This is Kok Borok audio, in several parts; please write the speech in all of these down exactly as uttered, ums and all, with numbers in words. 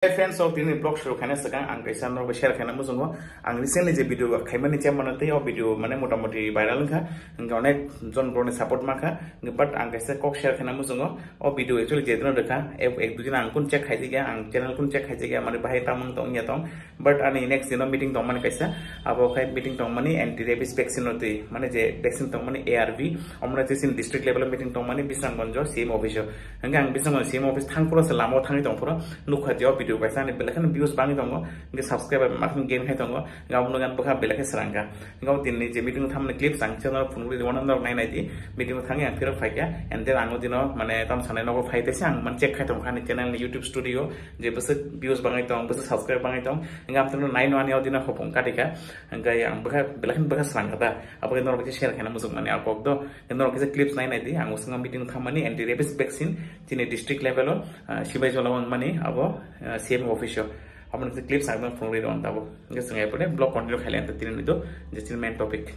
Hey friends, so tini vlog shuru khaina swkang ang kaisa norok share khaina muchungo. Ang recently je video khaimani chamber no tei o video mane motamoti viral wngkha. Hingke onek jon borokni support mankha. But ang kaisa kok share khaina muchungo. O video actually je dino rwkha. Ek, ek dui din ang kun check khaijak ya, ang channel kun check khaijak ya, mane bahai tamung tong ya tong. But ani next dino meeting tongmani kaisa. Abo khai meeting tongmani anti rabies vaccine no tei. Mane je vaccine tongmani A R V. Omra je sin district level meeting tongmani Bisramganj C M office o. Hingke ang Bisramganj C M office thang phuru se lama o thangwi tong phuru nukha je o video kaisa ani belai kheno views bangwi tongo, hingke subscriber makhno gain khai tongo, hingke abo nukha bwkha belai khe srangkha. Hingke abo tinini je meeting o thamani clips ang channel phunugwi rwmano norok nai nai di, meeting o thangwi ang phirok phaikha, and then ang o dino mane tamo sanai nogo phai tese ang mane check khai tongkha ani channel ni YouTube studio je bwswk views bangwi tong, bwswk subscriber bangwi tong, hingke ang tongno nai no ani o dino hopong katikha, hingke ang bwkha belai kheno bwkha srangkha da, abo khe norok khe share khaina muchung mani a kok do. Norok kisa clips nai nai di, ang usung meeting thamani anti rabies vaccine chini district level o, ah, sibai jola wng mani abo, ah, C M office o. Abo noksa clips ang phone ri rong tabo. Nge sing ai pore vlog continue khaile anta tini nido je chini main topic.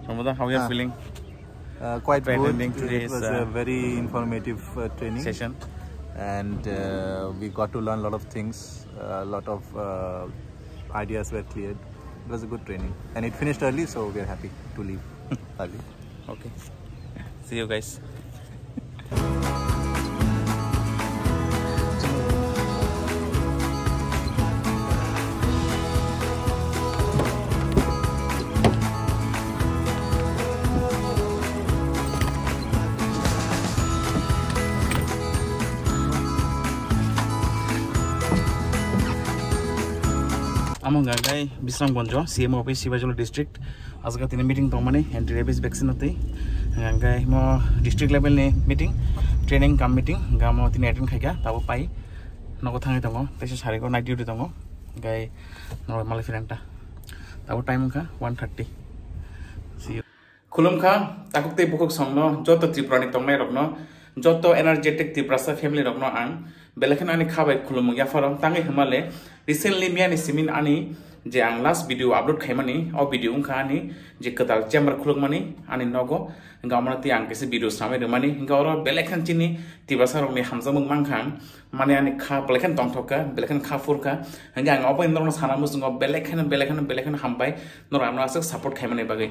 Ramada, how you are Ah. feeling? Uh, quite By good. Attending It today's, was a uh, very informative, uh, training. Session. And, uh, we got to learn a lot of things. A lot of, uh, ideas were cleared. It was a good training. And it finished early, so we are happy to leave early. Okay. See you guys. Amo hwnka khe Bisramganj C M office, Sibajolo district. Aswk tini meeting tongmani anti rabies vaccine no twi. Hwnka khe mo district level ni meeting, training cum meeting, hwnka mo tini attend khaikha, tabo pai nogo thangwi tongo, teisa sariko night duty tongo, hwnka khe norok malai phirang ta. Tabo time wngkha one thirty. See you. Khulumkha, takhuk tei bukhuk songno, joto Tripura ni tongnai rokno, joto energetic Tiprasa family rokno ang belai kheno ani kha bai khulumung yapharo, tangwi hwnmale recently miyani simin ani je ang last video upload khaimani, o video wngkha ani je kwtal chamber khulukmani ani nogo, hwnka omono tei ang kaisa video samai rwmani, hwnka oro belai kheno chini Tiprasa rokni hamjakmung mankha ang, mane ani kha belai kheno tongthok kha, belai kheno kha phur kha, hwnka ang obo norokno sana muchungo belai kheno, belai kheno, belai kheno hambai norok ano aswk support khaimani bagwi.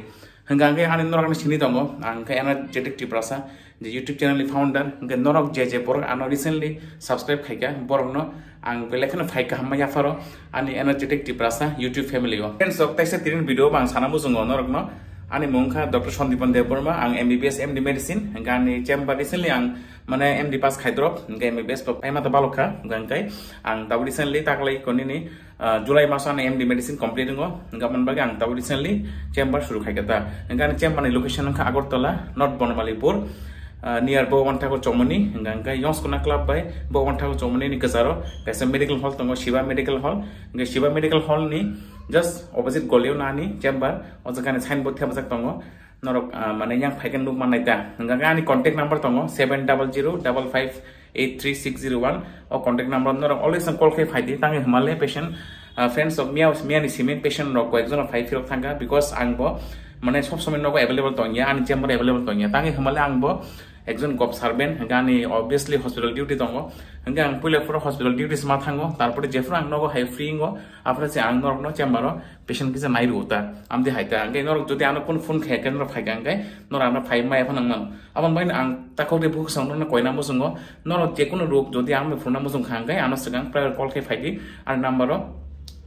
Hwnka hwnkhe ani norokni sini tongo, ang khe energetic Tiprasa, je YouTube channel ni founder, hwnkhe norok je je borok ano recently subscribe khaikha, borokno ang belai kheno phai kaham ma yapharo ani energetic Tiprasa YouTube family o. Friends, sok taisa tinin video bo ang sana muchungo norokno, ani mung kha Doctor Sandipan Debbarma, ang M B B S M D medicine, hwnkhe ani chamber recently ang mane M D pass khaidrop, hwnkhe M B B S bo paima ta balok kha, hwnkhe ang tabuk recently taklai konini ah, July maso ani M D medicine complete wngo, hwnka aboni bagwi ang tabuk recently chamber suru khaikha ta. Hwnka ani chamber ni location wngkha Agartala, North Bonomalipur, ah, near Bhagavan Thakur Chomoni, hwnka hwnkhe Yongskuna Club bai Bhagavan Thakur Chomoni ni kwcharo kaisa medical hall tongo, Shiva Medical Hall. Hwnkhe Shiva Medical Hall ni just opposite goli o ani chamber, o jaga ni signboard thepajak tongo. Norok, ah, mane yang phaikhe nuk mannai ta. Hwnka khe ani contact number tongo, seven double zero double five eight three six zero one. O contact number norok always ang call khe phaidi, tangwi hwnmale patient, ah, friends of miya, miyani simin patient rok koi ekjon phai phirok thangkha, because ang bo mane sob somoi nogo available tongya, ani chamber available tongya. Tangwi hwnmale ang bo ekjon gov servant, hwnka ani obviously hospital duty tongo. Hwnka ang puila phuru hospital duties ma thango, tarpore jephuru ang nogo hai free wngo, aphuru se ang norokno chamber o patient kisa nai rwo ta, amtwi hai ta. Hwnkhe norok jodi ano phone, phone khe, khe norok phai kha hwnkhe norok ano phai maya phano nang mano. Aboni bagwi ang takhuk tei bukhuk song norokno koina muchungo, norok jekunu rok jodi ano phone na muchung kha hwnkhe ano swkang prior call khe phaidi, ani number o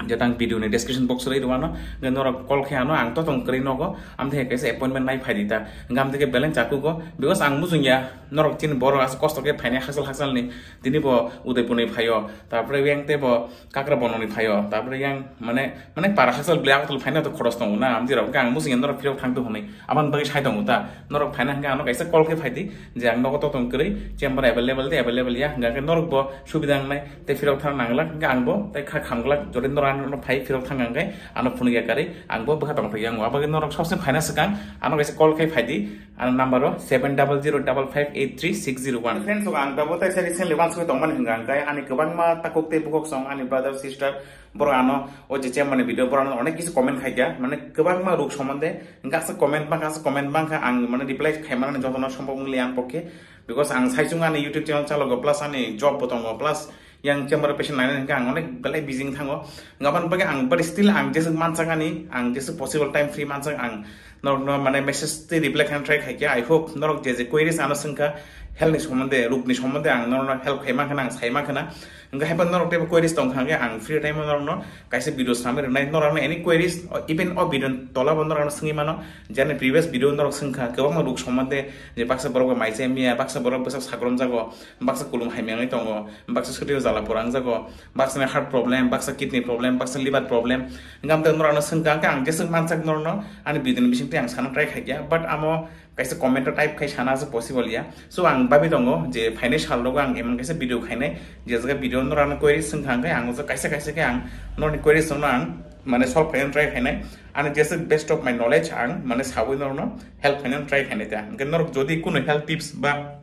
je tang video ni description box o rwi rwmano, hwnkhe norok call khe ano ang to tong kwrwi nogo, amtwi hai kaisa appointment nai phaidi ta, hwnkhe amtwi khe balance chakugo, because ang muchung ya norok chini borok aswk kosto khe phainai hakchal hakchal ni, tini bo Udaipur ni phaio, tarpore yang tei bo Kakrabononi phaio, tarpore yang mane, mane para hakchal bwlai Agartala phaina to khoros tongo na, amtwi rok khe ang muchung ya norok phirok thang tong hwnwi, aboni bagwi sai tongo ta, norok phaina hwnkhe ano kaisa call khe phaidi, je ang nogo to tong kwrwi, chamber available de available ya, hwnkhe norok bo subida wngnai, tei phirok thang nanglak, hwnkhe ang bo tei kha khamglak, jodi norok Ano phai phirok thang hwnkhe ano phunukya karwi ang bo bwkha tong thangya. Ang abagwi norok sabse phaina swkang ano kaisa call khai phaidi. Ano number o seven double zero double five eight three six zero one. Friends, ang tabuk taisa recently wansugwi tongmani hwnkha hwnkhe ani kwbangma takhuk tei bukhuk song ani brother sister borok ano o je chemani video borok ano onek kisi comment khaikha, mane kwbangma ruk somonde hwnkhe aswk comment bangkha, aswk comment bangkha, ang mane reply khaimanani jotono sombhob wngli ang pokhe, because ang saichung ani YouTube channel chalogo plus ani job bo tongo plus yang chamber patient lainani hwnkhe ang onek belai busy wng thango. Hwnkhe aboni bagwi ang but still ang jeswk mansak ani, ang jeswk possible time free mansak ang norokno mane message tei reply khaina try khaikha. I hope norok je je queries ano swngkha health ni somonde, ruk ni somonde ang norokno help khaima khana, ang saima khana. Hwnkhe haiphano norok teibo queries tongkha hwnkhe ang free time o norokno kaisa video swnamwi rwnai. Norokno any queries, o even o video ni tola bo norokno swngwi mano, je ani previous video norok swngkha kwbangma ruk somonde, je baksa borok bai mai chai miya, baksa borok bwsa sakromjago, baksa kulum hamya wngwi tongo, baksa sotio jala pora wngjago, baksa ni heart problem, baksa kidney problem, baksa liver problem. Hwnkhe amtwi norokno swngkha, hwnkhe ang jeswk mansak norokno ani video ni bisingtwi ang sana try khaikha, but amo kaisa comment o type khai sana se possible ya. So ang babi tongo je phainai sal rogo ang emon kaisa video khainai, je jaga video norokno queries swngkha, hwnkhe ang kaisa kaisa khe ang norokni queries no ang mane solve khaina try khainai. Ani jeswk best of my knowledge ang mane sawi norokno help khaina try khainai ta. Hwnkhe norok jodi kuno health tips ba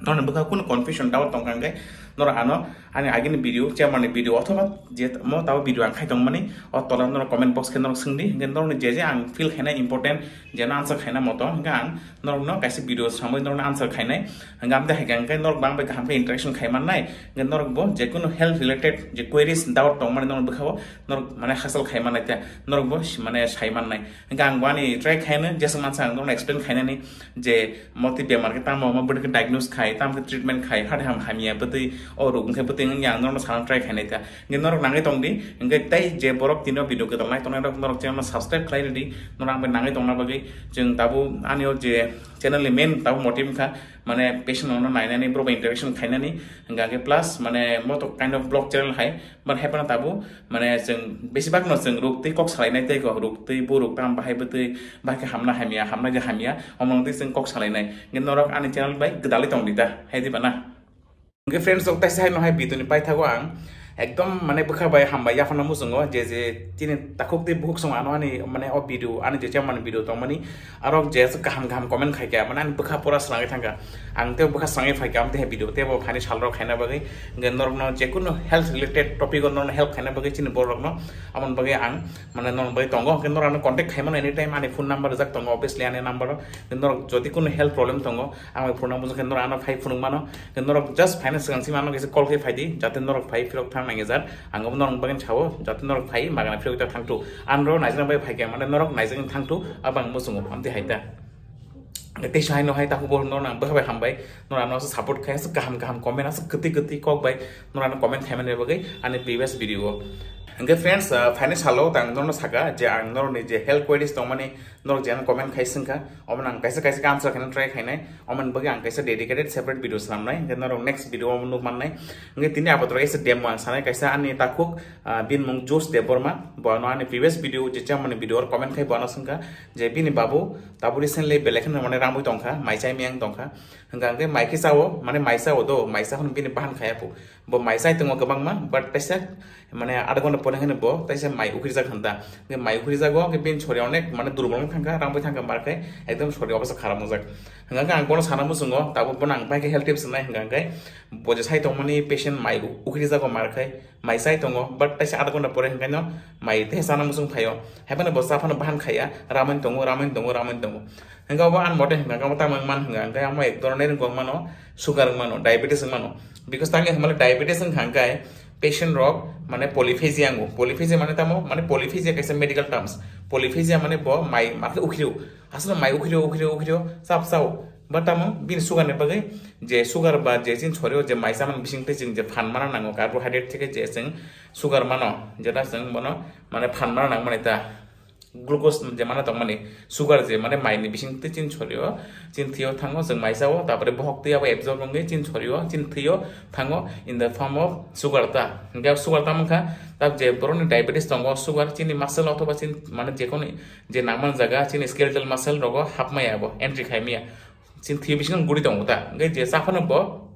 norokni bwkha kuno confusion doubt tongkha hwnkhe norok ano ani agini video, chairman ni video othoba je mo tabo video ang khai tongmani o tola norok comment box khe norok swngdi, hwnkhe norokni je je ang feel khaina important, je no answer khaina moto hwnkhe ang norokno kaisa video samwi norokno answer khainai. Hwnkhe amtwi hai khe hwnkhe norok bang bai kaham khe interaction khai mannai, hwnkhe norok bo je kuno health related je queries doubt tongmani norok bwkha o norok mane hachal khai mannai ta, norok bo mane sai mannai. Hwnkhe ang bo ani try khainai, jeswk mansa ang norokno explain khainani je motwi bemar khe tamo, omo bwdwkhe diagnose khai, tamo khe treatment khai, hade ham hamya bwtwi, o rok wngkhe bwtwi wngya ang norokno sana try khainai ta. Hwnkhe norok nangwi tongdi, hwnkhe tei je borok tini o video kwtal nai tongnai rok norok channel no subscribe khlai rwdi, norok ang bai nangwi tongna bagwi. Chwng tabuk ani o je channel ni main tabuk motive wngkha mane patient rokno nainani, borok bai interaction khainani, hwnkhe plus mane mo to kind of vlog channel hai, but haiphano tabuk mane chwng besibak no chwng ruk twi kok salainai tei kok ruk twi bo ruk tamo bahai bwtwi bahai khe hamna hamya, hamna khe hamya, omo wngtwi chwng kok salainai. Hwnkhe norok ani channel bai gwdalwi tongdi ta, hai diba na? Hwnkhe friends, rok taisa hai no hai video ni paithago ang ekdom mane bwkha bai hambai yaphana muchungo je je tini takhuk tei bukhuk song ano ani mane o video ani je chamani video tongmani arok je kaham kaham comment khaikha mane ani bwkha pura srangwi thangkha. Ang tei bwkha srangwi phaikha amtwi hai video tei bo phaini sal rok khaina bagwi hwnkhe norokno jekunu health related topic o norokno help khaina bagwi chini borok rokno amoni bagwi ang mane norok bai tongo, hwnkhe norok ano contact khaimano anytime, ani phone number rijak tongo, obviously ani number o. Hwnkhe norok jodi kuno health problem tongo, ang bai phone number khe norok ano phai phunuk mano. Hwnkhe norok just phaina swkang simi ano kaisa call khe phaidi, jate norok phai phirok thang nangya jar, ang bo norok bagwi sao, jate norok phai magana phirok thang thu. Anro naijak bai phai khe mane norok naijak thang thu, abang muchungo amtwi hai ta. Tei sai no hai takhuk bo norok ang bwkha bai hambai, norok ano support khai, kaham kaham comment, aswk kwtwi kwtwi kok bai norok ano comment khaimani bagwi ani previous video o. Hwnkhe friends, ah, phaini salo tang norokno saka je ang norokni je health queries tongmani norok je ano comment khai swngkha, omo ang kaisa kaisa khe answer khaina try khainai, omoni bagwi ang kaisa dedicated separate video swnamnai, hwnkhe norok next video o nukmannai. Hwnkhe tini apatorok kaisa demo ang sanai, kaisa ani takhuk, ah, bini mung Josh Debbarma, bo ano ani previous video je chamani video o comment khai bo ano swngkha je bini babu tabuk recently belai kheno mane ramwi tongkha, mai chai miyang tongkha, hwnkha hwnkhe mai khe chao, mane mai chao do, mai cha hwn bini bahan khaya phu. Bo mai chai tongo kwbangma, but kaisa mane adha ghonta pore hwnwi bo taisa mai ukhrijak hwn da. Hwnkhe mai ukhrijago, hwnkhe bini sori onek mane durbol wng thangkha, rang bai thangkha, mar khai ekdom sori obostha kharap wngjak. Hwnkhe ang bono sana muchungo, tabuk bono ang bai khe health tips rwnai, hwnkhe bo je sai tongmani patient mai u-, ukhrijago mar khai, mai chai tongo, but taisa adha ghonta pore hwnkhe no mai tei chana muchung phaio. Haiphano bo cha phano bahan khaiya, ramani tongo, ramani tongo, ramani tongo. Hwnkhe obo ani mote hwnkha khe omo tamo wng man hwnkha hwnkhe omo ek dhoroner wng mano, sugar wng mano, diabetes wng mano. Because tangwi hwnmale diabetes wngkha hwnkhe patient rok mane polyphagia wngo. Polyphagia mane tamo? Mane polyphagia kaisa medical terms. Polyphagia mane bo mai, mai ukhrio. Aswkno mai ukhrio, ukhrio, ukhrio, chap chao. But tamo bini sugar ni bagwi je sugar ba je chini sorio je mai chamani bisingtwi chwng je phan mana nango, carbohydrate theke je chwng sugar mano, jeta chwng bono mane phan mana nangmani ta. Glucose je mane tongmani, sugar je mane mai ni bisingtwi chini sorio, chini thwio thango, chwng mai chao, tapore bohok twi abo absorb wngwi chini sorio, chini thwio thango in the form of sugar ta. Hwnkhe sugar tamo wngkha, tab je borokni diabetes tongo, sugar chini muscle othoba chini mane jekoni je nangmani jaga chini skeletal muscle rogo hapmaya abo, entry khaimaya. Chini thwi bisingo guri tongo ta. Hwnkhe je cha phano bo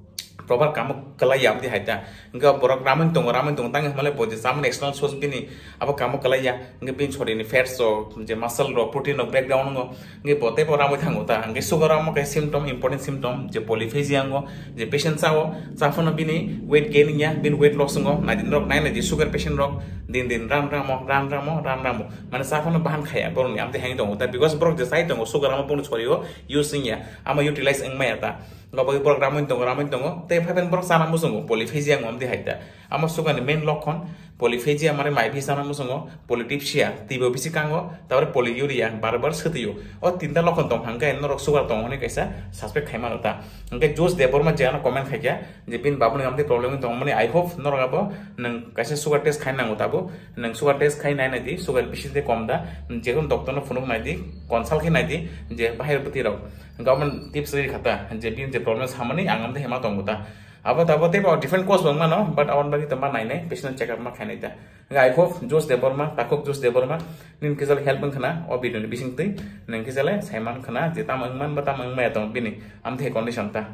proper kamo kwlai ya amdi hai ta. Hingke borok ramani tongo, ramani tongo, tang himale bo je chamani external source bini abo kamo kwlai ya. Hingke bini shoriri ni fats rok, je muscle rok, protein rok breakdown wngo. Hingke bo teibo ramwi thango ta. Hingke sugar amo khe symptom, important symptom, je polyphagia wngo, je patient chao, chaphano bini weight gain wngya, bini weight loss wngo. Naidi norok nai naidi sugar patient rok din din ram ramo, ram ramo, ram ramo. Mane chaphano bahan khaya borokni amtwi haino tongo ta. Because borok je chai tongo sugar amo boni shoriro use wngya, amo utilize wngmaya ta. Gabagwi borok ramwi tongo, ramwi tongo. Tei phaiphai borok chana muchungo, polyphagia wngo amtwi hai ta. Amo sugar ni main lokhon, polyphagia mane mai phi chana muchungo, polydipsia, twibo bisi kango, tabore polyuria, bar bar swtwio. O tinta lokhon tong hangkhe norok sugar tongo hwnwi kaisa suspect khai mano ta. Hingke Josh Debbarma je ano comment khaikha, je bini babuni amtwi problem wngwi tongmani, I hope norok abo nwng kaisa sugar test khai nango tabo, nwng sugar test khai nai naidi, sugar bisi de kom da, je kono doctor no phunuk naidi, consult khai naidi, je bahai bwtwi rok. Government tips ri khata, je bini je problem samani ang amtwi hema tongo ta. Abo tabo teibo different cause bo wngmano, but aboni bagwi to ma nainai, patient check up ma khainai ta. I hope Josh Debbarma, takhuk Josh Debbarma, nini kisa le help wngkhana o video ni bisingtwi, nini kisa le saiman khana je tamo wngman ba tamo wngmaya tong bini amtwi condition ta.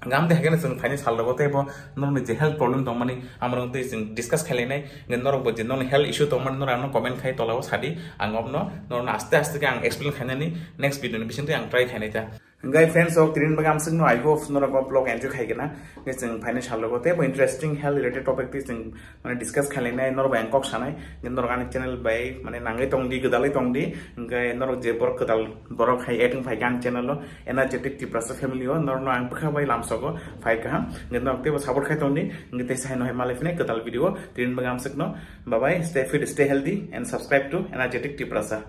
Gam de hagene chwng phaini sal rogo teibo norokni je health problem tongmani amrok twi chwng discuss khailainai, nge norok bo je norokni health issue tongmani norok ano comment khai tolao sadi, ang obno norokno aste aste khe ang explain khainani next video ni bisingtwi ang try khainai ta. Hingke friends rok, tini bagwi amswkno, I hope norok o vlog enjoy khai kena. Hingke chwng phaini sal rogo teibo interesting health related topic twi chwng mane discuss khailainai, norok bai ang kok sanai. Hingke norok ani channel bai mane nangwi tongdi, gwdalwi tongdi. Hingke norok je borok gwdal borok hai add wng phaikha ani channel o, Energetic Tiprasa family o, norokno ang bwkha bai lamsogo phai kaham. Hingke norok teibo support khai tongdi. Hingke teisa haino hai malai phine gwdal video o. Tini bagwi amswkno, bye bye, stay fit, stay healthy and subscribe to Energetic Tiprasa.